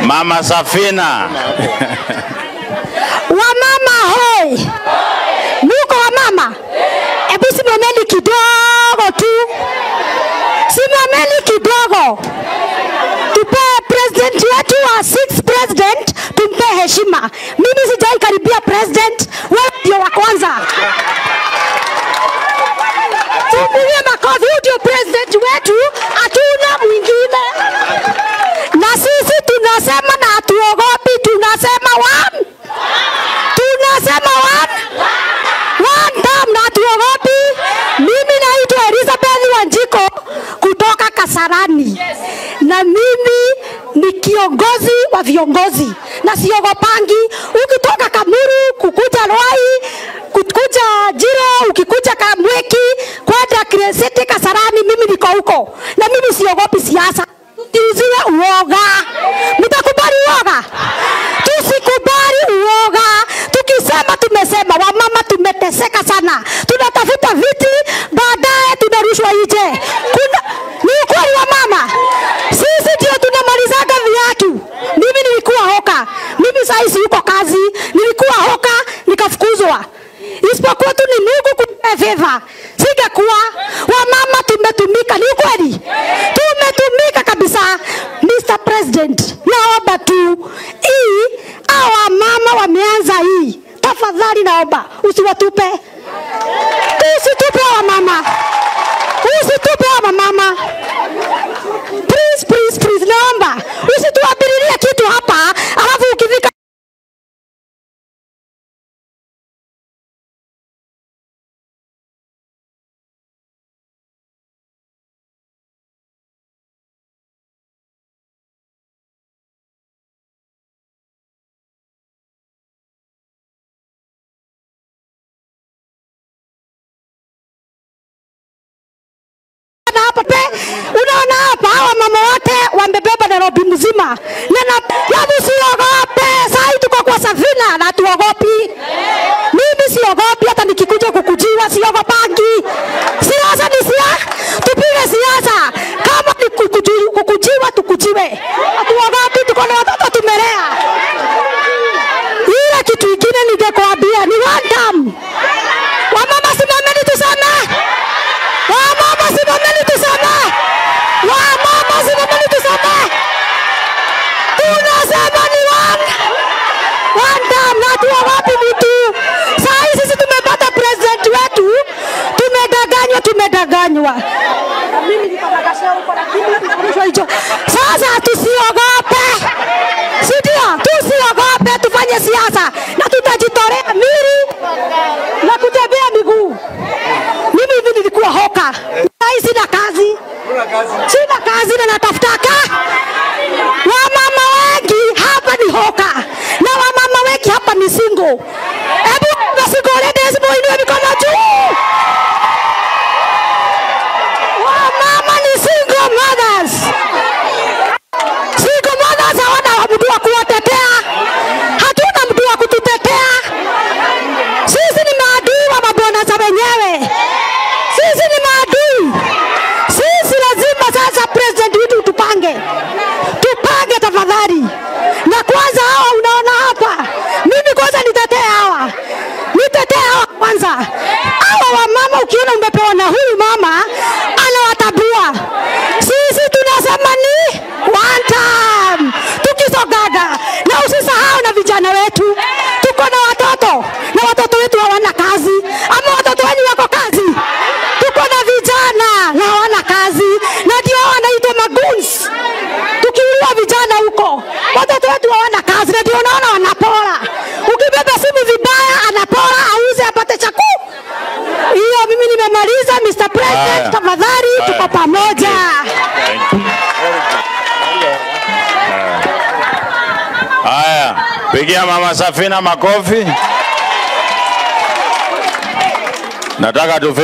Mama Safina. Wamama hoi. Muko wamama? Ebu simameni kidogo tu. Simameni kidogo. Tupe president wetu wa 6th president, tumpe heshima. Mimi sijai karibia president, wewe ndio wa kwanza. Tupigie makofi, huyu ndio president wetu, hatuna mwingine. Na sisi tunasema na hatuogopi, tunasema one. Tunasema one. One time na hatuogopi. Mimi naitwa Elizabeth Wanjiko kutoka Kasarani. Na mimi ni kiongozi wa viongozi. Na siogopangi. Ukitoka Kamuru, kukuja Ruai, kukuja Jiro, ukikuja Kamweki, kwenda Crescent Kasarani, mimi niko huko. Na mimi siogopi siasa. Tusiwe uoga. Mtakubali uoga? Tusikubali uoga. Tukisema tumesema. Wamama tumeteseka sana. Tunatafuta viti, baadaye tunarushwa nje. Ni ukweli wa mama. Sisi ndio tunamalizaga viatu. Mimi nilikuwa hoka. Mimi saa hizi yuko kazi. Nilikuwa hoka, nikafukuzwa. Isipokuwa tu ni Mungu kunipea favor. Singekuwa. Wamama tumetumika, ni ukweli. Tumetumika kabisa. Mr. President, naomba tu hii hawa mama wameanza hii. Tafadhali naomba usiwatupe. Usitupe hawa mama. Usitupe hawa mama. Please, please, please, naomba usituabiririe kitu hapa alafu ukifika hapa pe, unaona hapa hawa mama wote wamebeba Nairobi mzima. Na usiogope, sasa tuko kwa safina na tuogopi. Mimi siogopi, hata nikikuja kukujiwa siogopangi. Siasa ni siasa, tupige siasa. Kama ni kukujiwa tukujiwe. Hatuogopi, tuko na watoto tumelea. Ile kitu kingine ningekwambia ni one time. Wamama simameni tuseme. Wamama simameni tuseme. Wamama simameni tuseme. Tunasema ni one. One time na tuogopi mtu. Saa hii sisi tumepata president wetu, tumedanganywa, tumedanganywa. Mimi niko na kasha huko lakini hicho. Sasa tusiogope. Si ndio? Tusiogope, tufanye siasa na tutajitolea mili na kutembea miguu. Mimi hivi nilikuwa hoka. Sasa sina kazi. Sina kazi na natafuta ka. Wamama wengi hapa ni hoka. Na wamama wengi hapa ni single. Hebu single ladies muinue mikono juu. Wamama ni single mothers. Single mothers hawana mtu wa kuwatetea. Hatuna mtu wa kututetea. Sisi ni maadui wa mabwana za wenyewe. Sisi ni maadui. Sisi lazima sasa president wetu tupange. Tupange tafadhali. Na kwanza hawa unaona hapa. Mimi kwanza nitetea hawa. Nitetea hawa kwanza. Hawa wamama ukiona umepewa na huyu mama anawatabua. Sisi tunasema ni one time. Tukisogaga. Na usisahau na vijana wetu. Tuko na watoto. Na watoto wetu hawana kazi. Ama watoto wenu wako kazi. Tuko na vijana na hawana kazi. Na ndio wanaitwa magoons. Tukiua vijana huko, watoto wetu hawana kazi na ndio unaona wanapora. Ukibeba simu vibaya anapora auze apate chakula. Hiyo mimi nimemaliza Mr. President, tafadhali tuko pamoja. Haya, pigia Mama Safina makofi. Nataka tufike